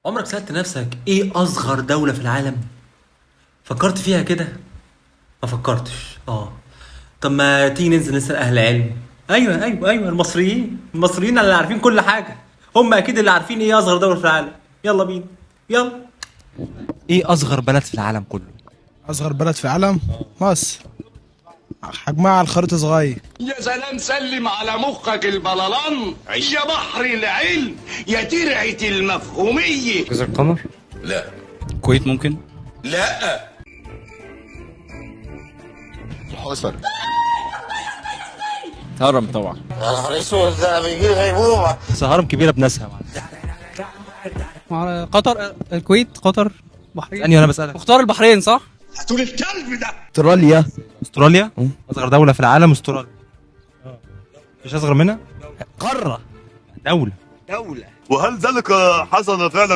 عمرك سألت نفسك ايه اصغر دولة في العالم؟ فكرت فيها كده؟ ما فكرتش. طب ما تيجي ننزل نسأل اهل علم. ايوه ايوه ايوه، المصريين، المصريين اللي عارفين كل حاجة، هم اكيد اللي عارفين ايه اصغر دولة في العالم. يلا بينا، يلا. ايه اصغر بلد في العالم كله؟ أصغر بلد في العالم مصر، حجمها على الخريطة صغير. يا سلام، سلم على مخك البلالان، يا بحر العلم، يا ترعة المفهومية. جزر القمر. لا. الكويت ممكن. لا. حصل. هرم طبعا. يا نهار اسود، ده بيجي غيبوبة. بس هرم كبيرة بناسها. قطر، الكويت، قطر، بحرين. ثانية انا بسألك. مختار البحرين صح؟ هتقول الكلب ده. استراليا. استراليا اصغر دولة في العالم استراليا. مش اصغر منها؟ قارة. دولة. دولة. وهل ذلك حصل فعلا؟